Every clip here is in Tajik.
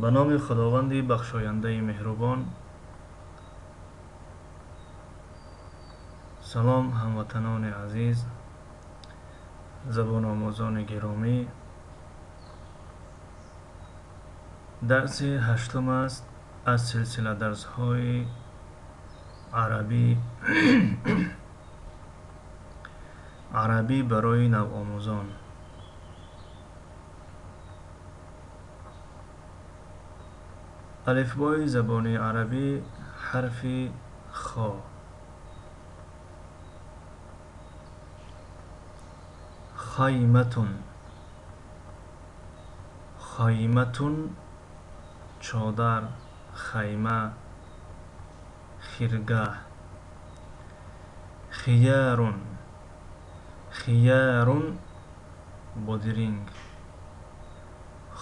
Ба номи Худованди бахшояндаи меҳрубон. Салом, ҳамватанони азиз, забономӯзони гиромӣ. Дарси ҳаштум аст аз силсила дарсҳои арабӣ, арабӣ барои навомӯзон. Алифбои забони арабӣ, ҳарфи хо. Хайматун, хайматун, чодар, хайма, хиргаҳ. Хиярун, хиярун, бодиринг.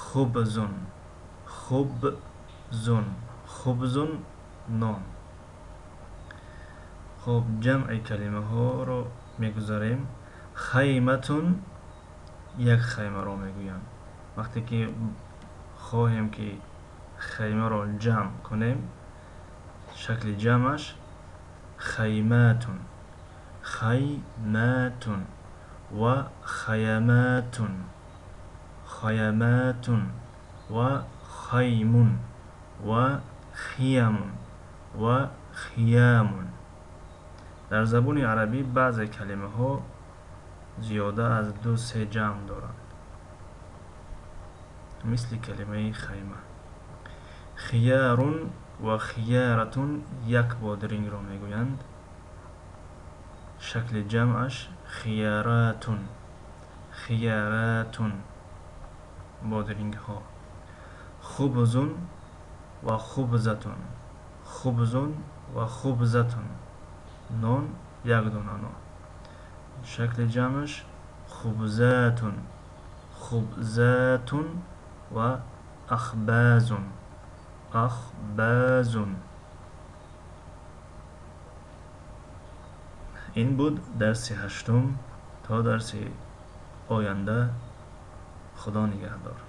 Хубзун, хубзун, хубзун, нон. Хуб, ҷамъи калимаҳоро мегузарем. Хайматун як хаймаро мегӯянд. Вақте ки хоҳем, ки хаймаро ҷамъ кунем, шакли ҷамъаш хайматун, хайматун ва хаяматун, хаяматун ва хаймун ва хиямун ва хиямун. Дар забони арабӣ баъзе калимаҳо зиёда аз ду се ҷамъ доранд, мисли калимаи хайма. Хиярун ва хияратун як бодирингро мегӯянд. Шакли ҷамъаш хияратун, хияратун, бодирингҳо. Хубзун ва хубзатун, хубзун ва хубзатун, нон, як дона нон. Шакли ҷамъаш хубзатун, хубзатун ва ахбазун, ахбазун. Ин буд дарси ҳаштум. То дарси оянда, Худо нигаҳдор.